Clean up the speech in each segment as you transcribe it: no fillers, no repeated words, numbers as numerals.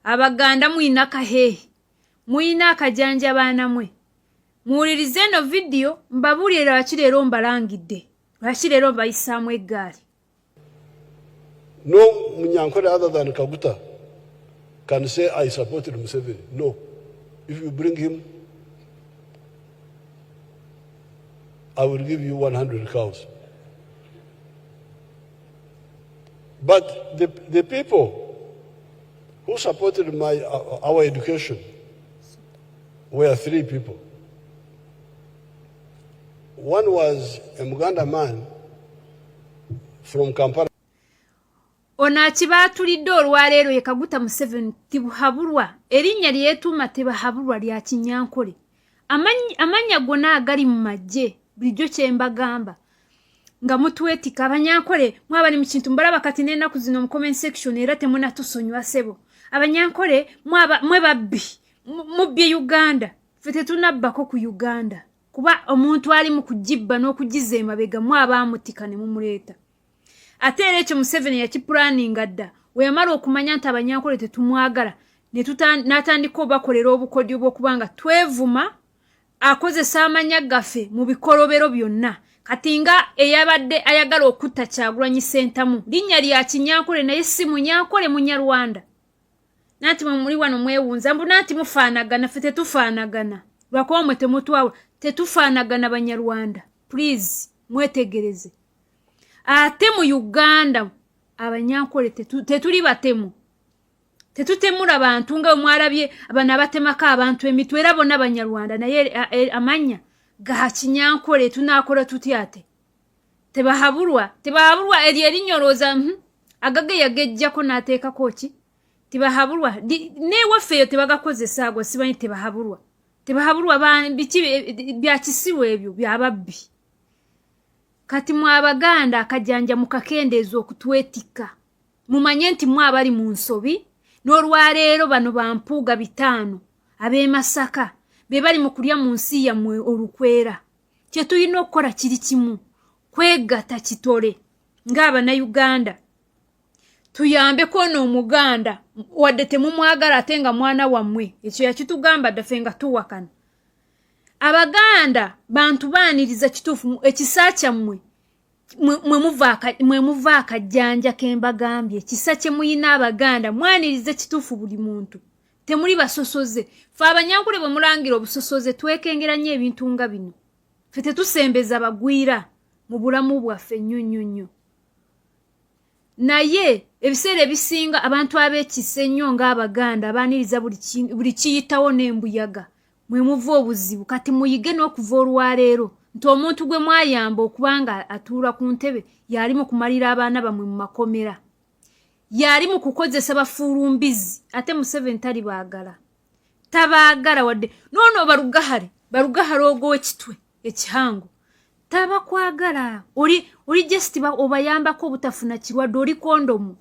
Abaganda muyina akaheehe, muyina akajanja baana mwe. Muwulirize eno vidiyo mbabuulire lwaki leero mbalangidde, lwaki leero mbayisaamu eggaali. No Munyankole other than Kaguta can say I supported Museveni. No. If you bring him, I will give you 100 cows. But the people who supported our education were three people. One was a Muganda man from Kampala. Ono akibaatulidde olwaleero ye Kaguta Museveni Tibuhaburwa, erinnya lye yeetuuma Tibahaburwa lya Kinyankole. Amannya gonna agali mu magye bulijjo kye mbagamba nga mutwetika Abanyankole mwabali mu kintu mbalaba kati n'ennaku zino mu comment section era temunatusonyiwa ssebo. Abanyankole mwe babbi, mubbye Uganda. Ffe tetunabbako ku Uganda kuba omuntu ali mu kugibba n'okugiza emabega mwaba amutika ne mumuleeta. Ate era ekyo Museveni yakipulaninga dda we yamala okumanya nti Abanyankole tetumwagala n'atandika obakolera obukodyo bw'okuba nga twevuma, akozesa amanya gaffe mu bikolobero byonna. Kati nga eyabadde ayagala okutta Kyagulanyi Ssentamu linnya lya Kinyankole naye si Munyankole, Munyarwanda. Nanti mwe muli wano mwewunza mbu nanti mufaanagana, ffe tetufaanagana lwakuba mwe temutwawula, tetufaanagana Banyarwanda, please mwetegereze. Ate mu Uganda Abanyankole tetuli batemu, tetutemula bantu nga mwalabye bano abatemako abantu emitwe, era bonna Banyarwanda naye amannya ga Kinyankole. Tunaakola tutya ate? Tebahabulwa, tebahabulwa eryo erinnya olowooza agage yagejjako n'ateekako ki? Tibahabulwa n'ewaffe eyo tebagakozesa ago, simanyi tebahabulwa, tebahabulwa biki bya kisiru ebyo byababbi. Kati mwe Abaganda akajanja mukakendeeza okutwetikka, mumanye nti mwe abali mu nsobi. N'olwaleero bano bampuuga bitaano ab'e Masaka be bali mu kulya mu nsi yammwe olukwera. Kye tulina okukola kiri kimu, kwegatta kitole ng'Abannayuganda, tuyambeko ono Omuganda wadde temumwagala ate nga mwana wammwe. Ekyo yakitugamba dda, ffe nga tuwakana. Abaganda bantu baaniriza kituufu, ekisa kyammwe mwe muva akajjanja ke mbagambye, ekisa kye muyina Abaganda mwaniriza kituufu buli muntu, temuli basosoze. Ffe Abanyankole bwe mulangira obusosoze twekengera nnyo ebintu nga bino. Ffe tetusembeza bagwira mu bulamu bwaffe nnyo nnyo nnyo, naye ebiseera ebisinga abantu ab'ekisa ennyo ng'Abaganda abaaniriza buli kiyitawo n'embuyaga mwe muva obuzibu. Kati muyige n'okuva olwaleero nti omuntu gwe mwayamba okuba nga atuula ku ntebe yali mu kumalira abaana bammwe mu makomera, yali mu kukozesa bafuulumbizi. Ate Museveni tali baagala, tabaagala wadde noono barugahare, barugahare ogwo w'ekitwe ekihango tabakwagala. Oli just obayambako obutafuna kirwadde, oli kondomu.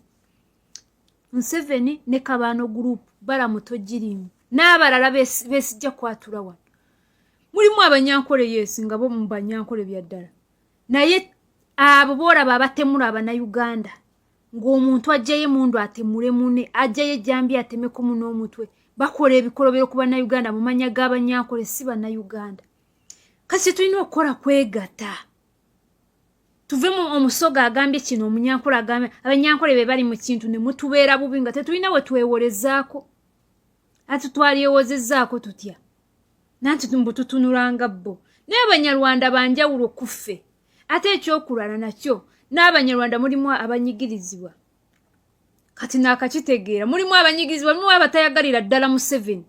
Museveni ne Kabaano group balamuto girimu n'abalala besijja kwatula wano. Mulimu Abanyankole yeesi nga bo mu Banyankole bya ddala, naye abo boolaba abatemula Abannayuganda ng'omuntu ajjayo emundu atemule mune, ajjayo ejjambi atemeko muno omutwe, bakola ebikolobero ku Bannayuganda mu mannya g'Abanyankole, si Bannayuganda. Kati kye tulina okukola kwegatta, tuve mu Omusoga agambye kino, Omunyankole agambye, Abanyankole be bali mu kintu ne mutubeera bubi nga tetulina we twewolezaako. Ate twalyewozezaako tutya? Nanti mbu tutunulanga bo, naye Abanyarwanda banjawulo ku ffe. Ate ekyokulala nakyo, n'Abanyarwanda mulimu abanyigirizibwa. Kati naakakitegeera, mulimu abanyigirizibwa, mulimu abatayagalira ddala Museveni,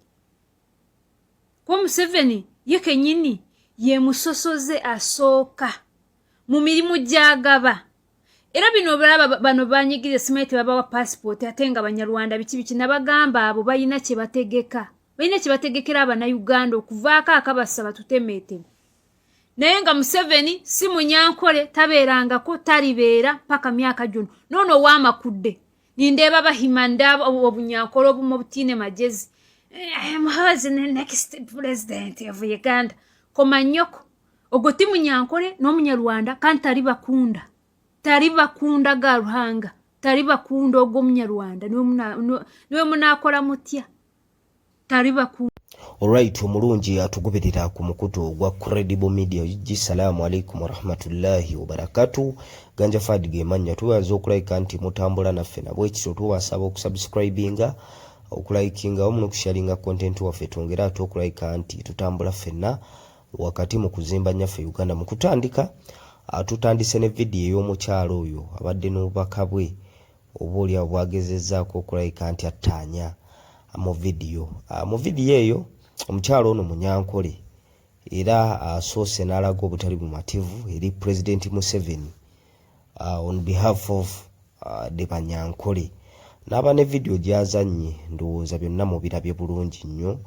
kuba Museveni ye kennyini ye musosoze asooka mu mirimu gy'agaba. Era bino balaba bano banyigiriza, simanyi tebabawa pasipooti ate nga Banyarwanda biki biki. Nabagamba abo balina kye bategeka, balina kye bategekera Abannayuganda okuvaako akabasa batutemeeteme. Naye nga Museveni si Munyankole, tabeerangako, talibeera mpaka myaka gyono. Noono ow'amakudde nindeeba bahima ndaba obunyankole obumu obutiine magezi. Muhoozi ne next president of Uganda, koma nnyoko ogwo ti Munyankole n'Omunyarwanda, kandi tari bakunda, tari bakunda ga Ruhanga. Talibakunda ogwo omunyarwanda niwe munaakola mutya, talibakunda. Alright, omulungi atugoberera ku mukutu ogwa Credible Media UG, salaamu alaikum warahmatullahi wabarakatu. Ganja Fad gemanya tubaza okulayika nti mutambula naffe, nabwekityo tubasaba okusubscribinga, okulikinga wamu n'okusharinga content waffe, twongere ate okulayika nti tutambula ffenna wakati mu kuzimba nnyaffe Uganda. Mu kutandika tutandise ne vidiyo ey'omukyalo oyo abadde n'obubaka bwe oba oliawo bwagezezzaako okulayika nti attaanya mu vidiyo. Mu vidiyo eyo omukyalo ono Munyankole era asoose n'alaga obutali bumativu eri Pulezidenti Museveni on behalf of the Banyankole, n'aba ne vidiyo gy'azannye. Ndowooza byonna mubirabye bulungi nnyo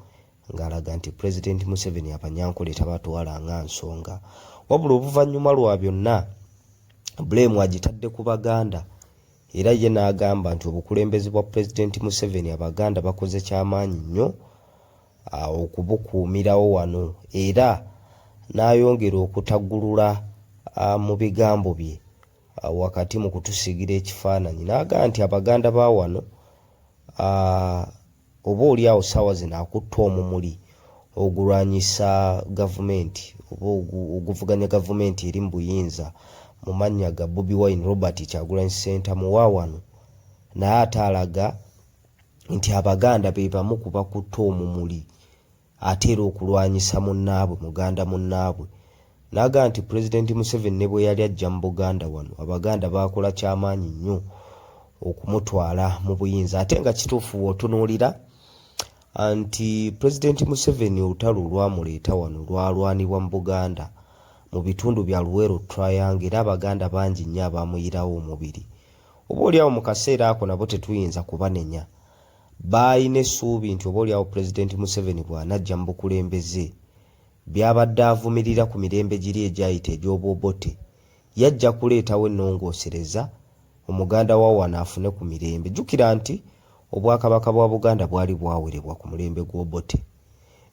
ng'alaga nti Pulezidenti Museveni Abanyankole tabatwala nga nsonga, wabula oluvannyuma lwa byonna blame agitadde ku Baganda, era ye n'agamba nti obukulembeze bwa Pulezidenti Museveni Abaganda bakoze kyamaanyi nnyo okubukuumirawo wano, era n'ayongera okutaggulula mu bigambo bye wakati mu kutusiigira ekifaananyi, n'agamba nti Abaganda ba wano oba oli awo ssaawa zino akutta omumuli ogulwanyisa gavumenti oba oguvuganya gavumenti eri mu buyinza mu mannya ga Bobi Wine, Robert Kyagulanyi Ssentamu wa wano, naye ate alaga nti Abaganda be bamu ku bakutta omumuli ate era okulwanyisa munnaabwe, muganda munnaabwe, n'agamba nti Pulezidenti Museveni ne bwe yali ajja mu Buganda wano, Abaganda baakola kyamaanyi nnyo okumutwala mu buyinza. Ate nga kituufu bw'otunuulira nti Pulezidenti Museveni olutalo olwamuleeta wano lwalwanibwa mu Buganda, mu bitundu bya Luweero Triangle, era Abaganda bangi nnyo abamuyirawo omubiri. Oba oliawo mu kaseera ako nabo tetuyinza kubanenya, baalina essuubi nti oba oliawo Pulezidenti Museveni bw'anajja mu bukulembeze, byabadde avumirira ku mirembe giri egyayita egy'Obwobote, yajja kuleetawo ennongoosereza, Omuganda wa wano afune ku mirembe. Jjukira nti Obwakabaka bwa Buganda bwali bwawerebwa ku mulembe gw'Obote,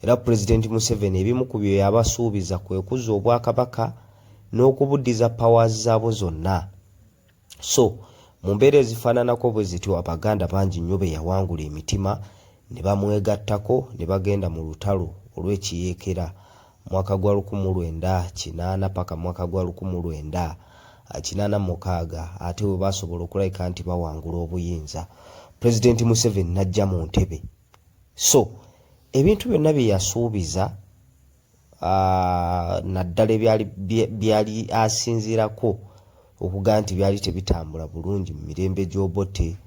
era Pulezidenti Museveni ebimu ku bye yabasuubiza kwe kuzza Obwakabaka n'okubuddiza powers zaabwo zonna. So mu mbeera ezifaananako bwe zityo, Abaganda bangi nnyo be yawangula emitima ne bamwegattako ne bagenda mu lutalo olw'ekiyeekera mwaka gwa 1980 paka mwaka gwa 1986, ate bwe basobola okulabika nti bawangula obuyinza, Pulezidenti Museveni n'ajja mu ntebe. So ebintu byonna bye yasuubiza, naddala ebyali byali asinziirako okugamba nti byali tebitambula bulungi mu mirembe gy'Obote,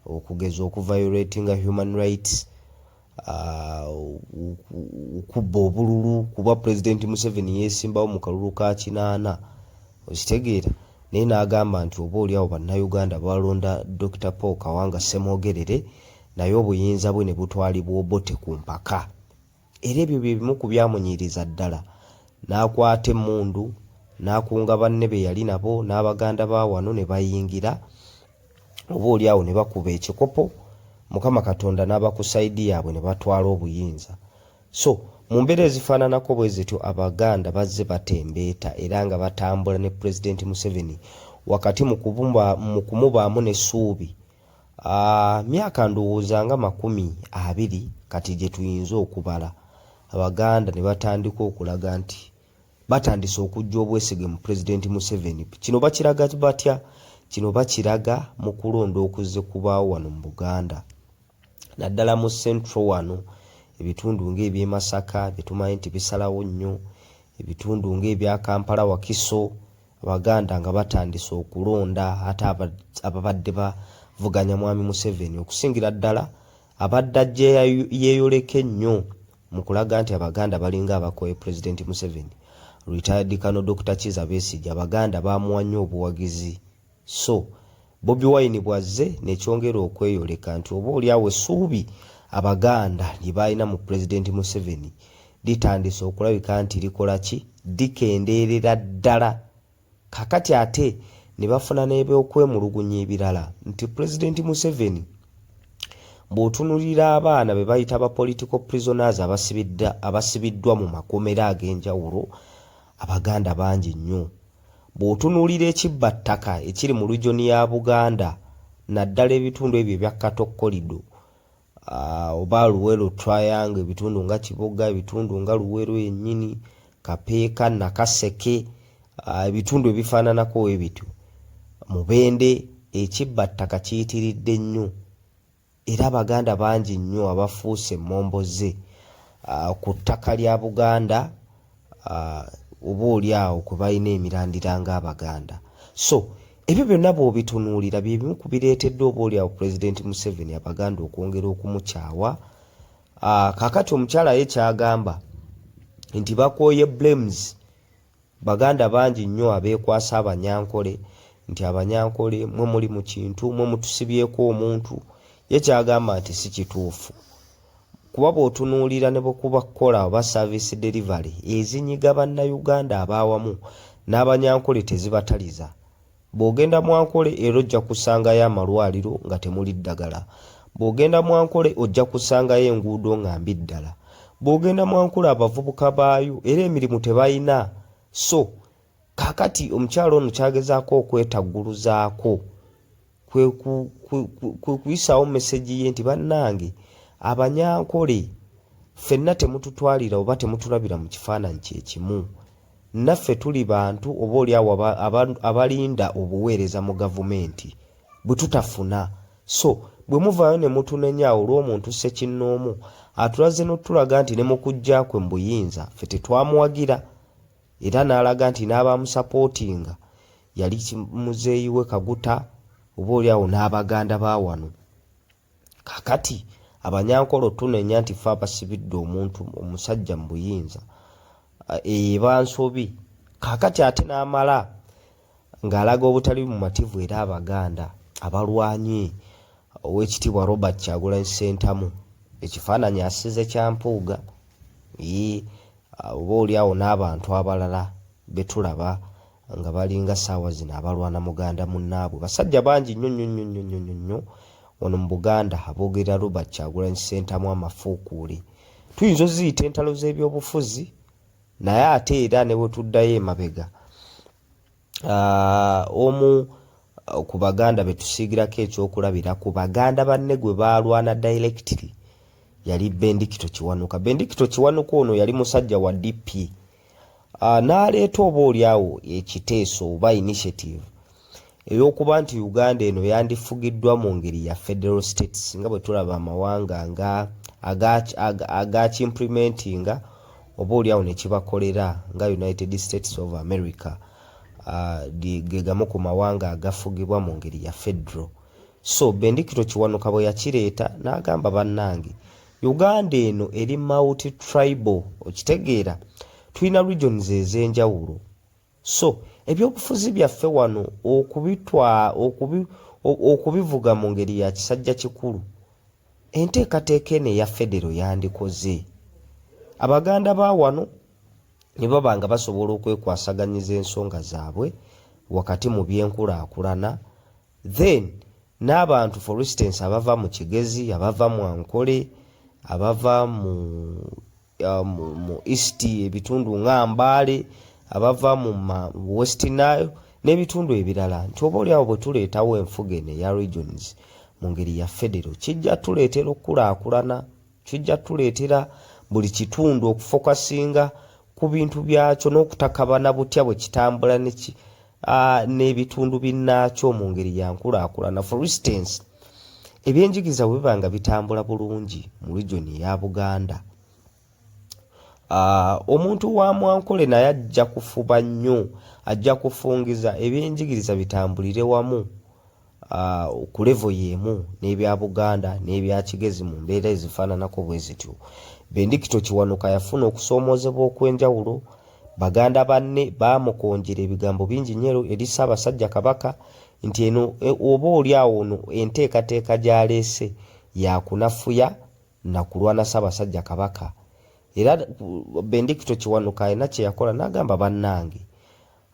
okugeza okuviolatinga human rights, okubba obululu, kuba Pulezidenti Museveni yeesimbawo mu kalulu ka 80, okitegeera, naye n'agamba nti oba oliawo Bannayuganda balonda Dr Paul Kawanga Ssemwogerere, naye obuyinza bwe ne butwalibwa Obote ku mpaka. Era ebyo bye bimu ku byamunyiiriza ddala, n'akwata emmundu n'akunga banne be yali nabo n'Abaganda ba wano ne bayingira oba oli awo ne bakuba ekikopo, Mukama Katonda n'aba ku side yaabwe ne batwala obuyinza. So mu mbeera ezifaananako bwe zityo, Abaganda bazze batembeeta era nga batambula ne Pulezidenti Museveni wakati mu kumubaamu n'essuubi. Myaka ndowooza nga 20 kati gye tuyinza okubala, Abaganda ne batandika okulaga nti batandise okujja obwesige mu Pulezidenti Museveni. Kino bakiraga batya? Kino bakiraga mu kulonda okuzze kubaawo wano mu Buganda, naddala mu Central wano, ebitundu ng'eby'e Masaka bye tumanyi nti bisalawo nnyo, ebitundu ng'ebya Kampala, Wakiso, Abaganda nga batandise okulonda ate ababadde bavuganya Mwami Museveni, okusingira ddala abadde ajja yeeyoleka ennyo mu kulaga nti Abaganda balinga abakooye Pulezidenti Museveni, retired Colonel Dr Kizza Besigye, Abaganda baamuwa nnyo obuwagizi. So Bobi Wine bw'azze nekyongera okweyoleka nti oba oli awo essuubi Abaganda lye baalina mu Pulezidenti Museveni litandise okulabika nti likola ki, likendeerera ddala. Kakati ate ne bafuna n'ebyokwemulugunya ebirala nti Pulezidenti Museveni bw'otunulira abaana be bayita ba political prisoners abasibiddwa mu makomera ag'enjawulo, Abaganda bangi nnyo. Bw'otunuulira ekibba ttaka ekiri mu region ya Buganda, naddala ebitundu ebyo ebya Kato Corridor oba Luwero Triangle, ebitundu nga Kiboga, ebitundu nga Luwero yennyini, Kapeeka, Nakaseke, ebitundu ebifaananako we bityo, Mubende, ekibba ttaka kiyitiridde nnyo era Abaganda bangi nnyo abafuuse emmomboze ku ttaka lya Buganda oba oli awo kwe balina emirandira ng'Abaganda. So ebyo byonna bw'obitunuulira bye bimu ku bireetedde oba oli awo Pulezidenti Museveni Abaganda okwongera okumukyawa. Kaakati omukyala ye ky'agamba nti bakooye blames Baganda bangi nnyo abeekwasa Abanyankole nti Abanyankole mwe muli mu kintu, mwe mutusibyeko omuntu, ye ky'agamba nti si kituufu kuba bw'otunuulira ne bwe kuba kukola oba service delivery ezinyiga Bannayuganda ab'awamu n'Abanyankole tezibataliza. Bw'ogenda mu Ankole era ojja kusangayo amalwaliro nga temuli ddagala. Bw'ogenda mu Ankole ojja kusangayo enguudo nga mbi ddala. Bw'ogenda mu Ankole abavubuka baayo era emirimu tebalina. So kaakati omukyala ono ky'agezaako okwetagguluzaako kwe kuyisaawo mesegi ye nti bannange Abanyankole ffenna temututwalira oba temutulabira mu kifaananyi kye kimu. Naffe tuli bantu oba oli awo abalinda obuweereza mu gavumenti bwe tutafuna. So bwe muvaayo ne mutunenya olw'omuntu ssekinnoomu atulaze n'otulaga nti ne mu kujja kwe mu buyinza ffe tetwamuwagira era n'alaga nti n'abamusapootinga yali muzeeyi we Kaguta oba oli awo n'Abaganda ba wano. Kakati Abanyankole otunenya nti ffe abasibidde omuntu omusajja mu buyinza eyo eba nsobi. Kakati ate n'amala ng'alaga obutali bumativu era Abaganda abalwanye Owekitiibwa Robert Kyagulanyi Ssentamu ekifaananyi asize kya Mpuuga oba oli awo n'abantu abalala betulaba nga balinga saawa zino abalwana muganda munnaabwe. Basajja bangi nnyo nnyo nnyo nnyo nnyo nnyo nnyo wano mu Buganda aboogerera Robert Kyagulanyi Ssentamu amafuukuule. Tuyinza oziyita entalo z'ebyobufuzi naye ate era ne bwe tuddayo emabega omu ku Baganda be tusiigirako ekyokulabirako baganda banne gwe baalwana directly yali Bendikito Kiwanuka. Bendikito Kiwanuka ono yali musajja wa DP n'aleeta oba oli awo ekiteeso oba initiative ey'okuba nti Uganda eno yandifugiddwa mu ngeri ya federal states nga bwe tulaba amawanga nga agakiimplementinga oba oli awo ne kibakolera nga United States of America ge gamu ku mawanga agafugibwa mu ngeri ya federal. So Bendikito Kiwanuka bwe yakireeta n'agamba bannange Uganda eno eri multi tribal, okitegeera, tulina regions ez'enjawulo so ebyobufuzi byaffe wano okubivuga mu ngeri ya kisajja kikulu enteekateeka eno eya federo yandikoze Abaganda ba wano ne baba nga basobola okwekwasaganyiza ensonga zaabwe wakati mu byenkulaakulana then n'abantu for instance abava mu Kigezi, abava mu Ankole, abava mu East ebitundu nga Mbale, abava mu West Nile n'ebitundu ebirala nti oba oliawo bwe tuleetawo enfuga eno eya regions mu ngeri ya federo kijja tuleetera okukulaakulana, kijja tuleetera buli kitundu okufokasinga ku bintu byakyo n'okutakabana butya bwe kitambula n'ebitundu binnaakyo mu ngeri ya nkulaakulana. For instance ebyenjigiriza bwe biba nga bitambula bulungi mu region eya Buganda, omuntu wa Mwankole naye ajja kufuba nnyo, ajja kufungiza ebyenjigiriza bitambulire wamu ku level y'emu n'ebya Buganda n'ebya Kigezi mu mbeera ezifaananako bwe zityo. Bendikito Kiwanuka yafuna okusoomoozebwa okw'enjawulo. Baganda banne baamukonjera ebigambo bingi nnyo eri Ssaabasajja Kabaka nti eno oba oli awo ono enteekateeka gy'aleese ya kunafuya na kulwana Ssaabasajja Kabaka. Era Bendikito Kiwanuka alina kye yakola n'agamba bannange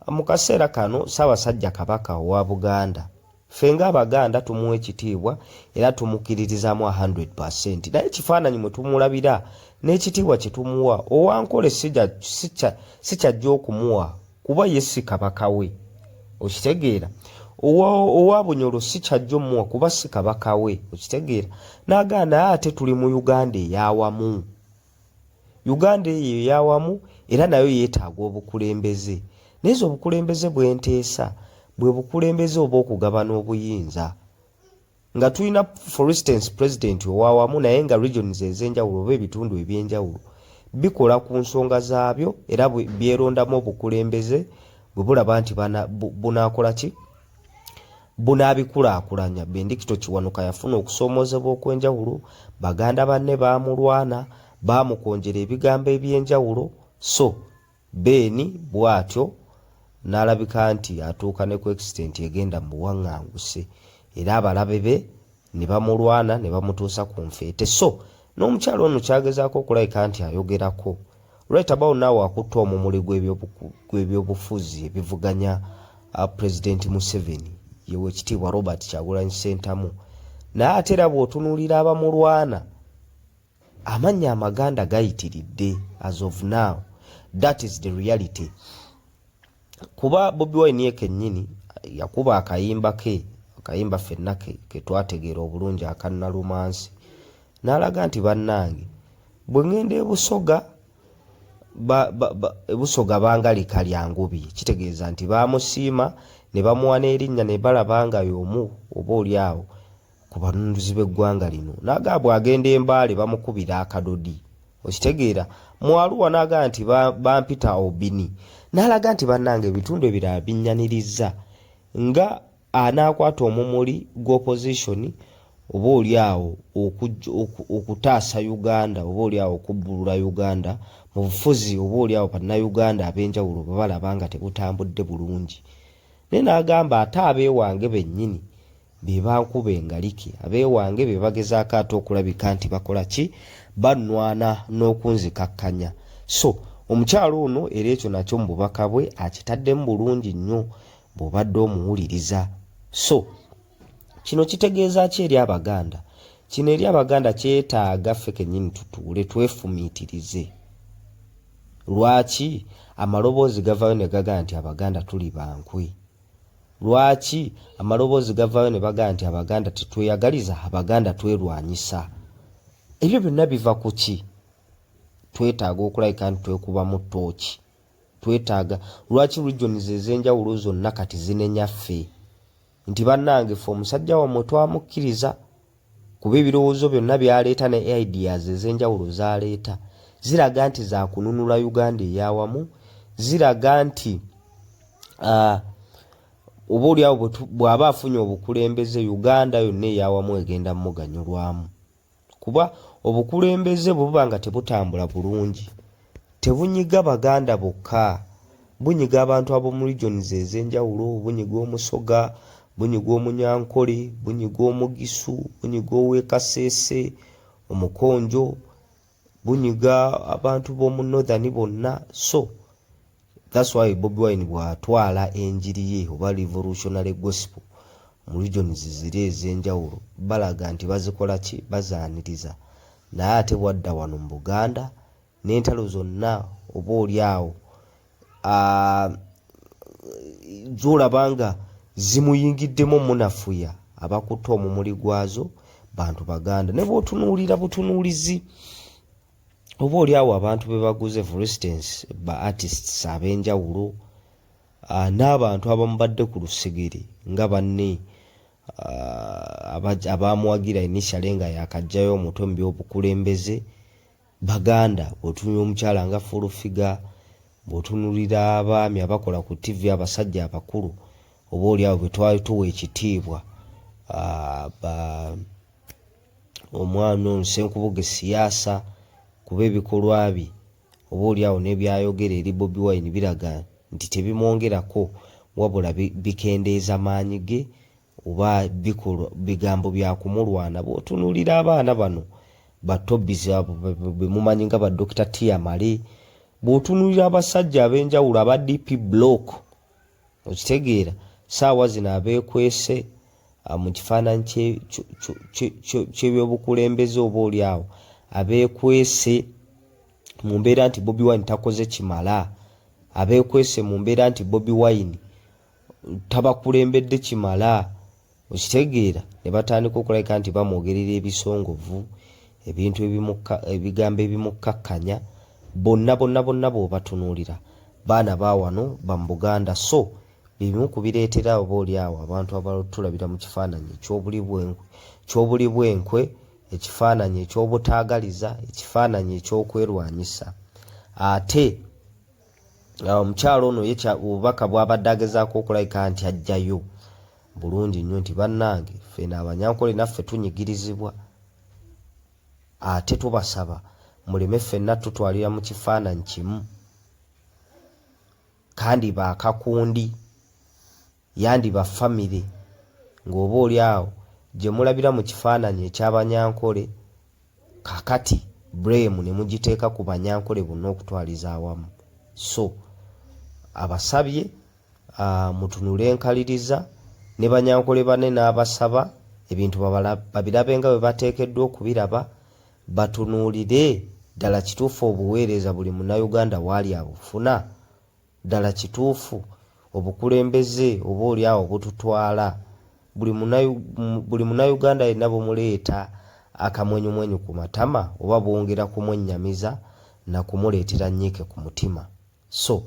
mu kaseera kano Ssaabasajja Kabaka owa Buganda ffe ng'Abaganda tumuwa ekitiibwa era tumukkiririzaamu 100% naye ekifaananyi mwe tumulabira n'ekitiibwa kye tumuwa owankole si kyajja okumuwa kuba ye si kabaka we, okitegeera. Owa Bunyoro si kyajja omuwa kuba si kabaka we, okitegeera? N'agamba naye ate tuli mu Uganda ey'awamu. Uganda eyo ey'awamu era nayo yeetaaga obukulembeze. Naye nze obukulembeze bwe nteesa bwe bukulembeze obw'okugabana obuyinza. Nga tulina for instance president owawamu naye nga regions ez'enjawulo oba ebitundu eby'enjawulo bikola ku nsonga zaabyo era byerondamu obukulembeze bwe bulaba nti bunaakola ki, bunaabikulaakulanya. Bendikito Kiwanuka yafuna okusoomoozebwa okw'enjawulo, baganda banne baamulwana, baamukonjera ebigambo eby'enjawulo, so Ben bwatyo n'alabika nti atuuka ne ku extent egenda mu buwanganguse era abalabe be ne bamulwana ne bamutuusa ku nfeete. So n'omukyala ono kyagezaako okulabika nti ayogerako right about now akutte omumuli gw'ebyobufuzi ebivuganya Pulezidenti Museveni ye Wekitiibwa Robert Kyagulanyi Ssentamu, naye ate era bw'otunuulira abamulwana amannya amaganda gayitiridde as of now. That is the reality, kuba Bobi Wine ye kennyini yakuba akayimba ke, akayimba ffenna ke twategeera obulungi aka Nalumansi, n'alaga nti bannange bwe ŋŋenda e Busoga, Busoga bangalika lya ngubi, kitegeeza nti baamusiima ne bamuwa n'erinnya ne balaba nga y'omu oba oli awo ku banunuzi b'eggwanga lino. N'agamba bw'agenda e Mbale bamukubira akadodi, okitegeera? Mu Arua n'agamba nti bampita Obini, n'alaga nti bannange ebitundu ebirala binnyaniriza nga anaakwata omumuli gw'opposition oba oli awo okutaasa Uganda oba oli awo okubbulula Uganda mu bufuzi oba oli awo bannayuganda ab'enjawulo bwe balaba nga tebutambudde bulungi. Naye n'agamba ate ab'ewange bennyini be bankuba engalike, ab'ewange be bagezaako ate okulabika nti bakola ki, bannwana n'okunzikakkanya. So omukyala ono era ekyo nakyo mu bubaka bwe akitaddemu bulungi nnyo bw'obadde omuwuliriza. So kino kitegeeza ki eri Abaganda? Kino eri Abaganda kyetaaga ffe kennyini tutuule twefumiitirize. Lwaki amaloboozi gavaayo ne gagamba nti Abaganda tuli bankwe? Lwaki amaloboozi gavaayo ne bagamba nti Abaganda tetweyagaliza, Abaganda twerwanyisa? Ebyo byonna biva ku ki? Twetaaga okulabika nti twekubamu ttooki. Twetaaga lwaki regions ez'enjawulo zonna kati zinenya ffe nti bannange ffe omusajja wammwe twamukkiriza kuba ebirowoozo byonna by'aleeta ne ideas ez'enjawulo z'aleeta ziraga nti za kununula Uganda ey'awamu, ziraga nti oba oliawo bw'aba afunye obukulembeze Uganda yonna ey'awamu egenda muganyulwamu. Kuba obukulembeze bwe buba nga tebutambula bulungi tebunyiga Baganda bokka, bunyiga abantu ab'omu regions ez'enjawulo, bunyiga Omusoga, bunyiga Omunyankole, bunyiga Omugisu, bunyiga ow'e Kasese, Omukonjo, bunyiga abantu b'omu Northern bonna. So that's why Bobi Wine bw'atwala enjiri ye oba revolutionary gospel mu regions ziri ez'enjawulo balaga nti bazikola ki, bazaaniriza. Naye ate bw'adda wano mu Buganda n'entalo zonna oba oli awo z'olaba nga zimuyingiddemu omunafuya, abakutte omumuli gwazo bantu Baganda. Ne bw'otunuulira butunuulizi oba oli awo abantu be baguze, for instance ba artists ab'enjawulo n'abantu abamubadde ku lusegere nga banne abamuwagira initially nga yakajjayo omutwe mu by'obukulembeze Baganda, bw'otunulira omukyala nga Full Figure, bw'otunulira abaami abakola ku TV, abasajja abakulu oba oli awo be twali tuwa ekitiibwa, omwana ono Ssenkubuge Siyaasa, kuba ebikolwa bye oba oli awo n'ebyayogera eri Bobi Wine biraga nti tebimwongerako wabula bikendeeza maanyi ge oba bikolwa bigambo bya kumulwana. Bw'otunuulira abaana bano ba Tobis abo be mumanyi nga ba Dokita Tia Male, bw'otunuulira abasajja ab'enjawulo aba DP Block, okitegeera, saawa zino abeekwese mu kifaananyi ky'ebyobukulembeze oba oli awo abeekwese mu mbeera nti Bobi Wine takoze kimala, abeekwese mu mbeera nti Bobi Wine Tabakulembedde kimala, okitegeera? Ne batandika okulabika nti bamwogerera ebisongovu, ebintu ebimukka, ebigambo ebimukkakkanya. Bonna bonna bonna bw'obatunuulira, baana ba wano ba mu Buganda. So bye bimu ku bireetera oba oli awo abantu abatulabira mu kifaananyi eky'obuli bw'enkwe, ekifaananyi eky'obutaagaliza, ekifaananyi eky'okwerwanyisa. Ate omukyalo ono ye obubaka bw'abadde agezaako okulabika nti ajjayo bulungi nnyo nti, bannange, ffeno Abanyankole naffe tunyigirizibwa, ate tubasaba muleme ffenna tutwalira mu kifaananyi kimu. Kandi baakakundi yandiba famire ng'oba oli awo gye mulabira mu kifaananyi eky'Abanyankole, kakati blame ne mugiteeka ku Banyankole bonna okutwaliza awamu. So abasabye mutunule enkaliriza ne Banyankole banne, n'abasaba ebintu babirabe nga bwe bateekeddwa okubiraba, batunuulire ddala kituufu obuweereza buli Munnayuganda waali abufuna, ddala kituufu obukulembeze oba oli awo bututwala buli Munnayuganda yenna, bumuleeta akamwenyumwenyu ku matama oba bwongera kumwennyamiza na kumuleetera nnyiike ku mutima. So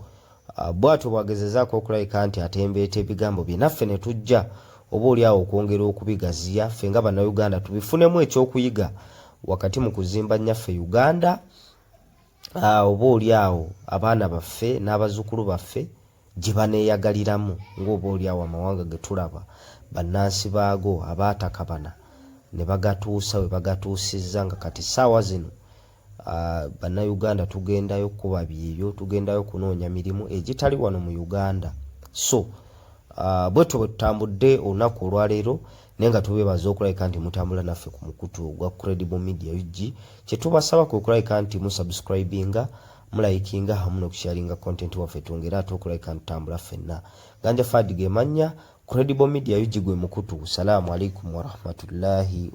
bw'atyo bw'agezezaako okulabika nti atembeeta ebigambo bye, naffe ne tujja oba oli awo okwongera okubigaziya, ffe nga Bannayuganda tubifunemu ekyokuyiga wakati mu kuzimba nnyaffe Uganda, oba oli awo abaana baffe n'abazzukulu baffe gye baneeyagaliramu, ng'oba oli awo amawanga ge tulaba bannansi baago abaatakabana ne bagatuusa we bagatuusizza, nga kati ssaawa zino Bannayuganda tugendayo kuba byeyo, tugendayo kunoonya mirimu egitali wano mu Uganda. So bwetyo bwe tutambudde olunaku olwaleero, naye nga tubeebaza okulabika nti mutambula naffe ku mukutu ogwa Credible Media UG. Kyetubasaba kwe kulabika nti musubscribinga, mulikinga hamu n'okusharinga content waffe, twongere ate okulabika nti tutambula ffenna. Ganja Fad ge mannya, Credible Media UG gwe mukutu. Salaamu alaikum warahmatullahi.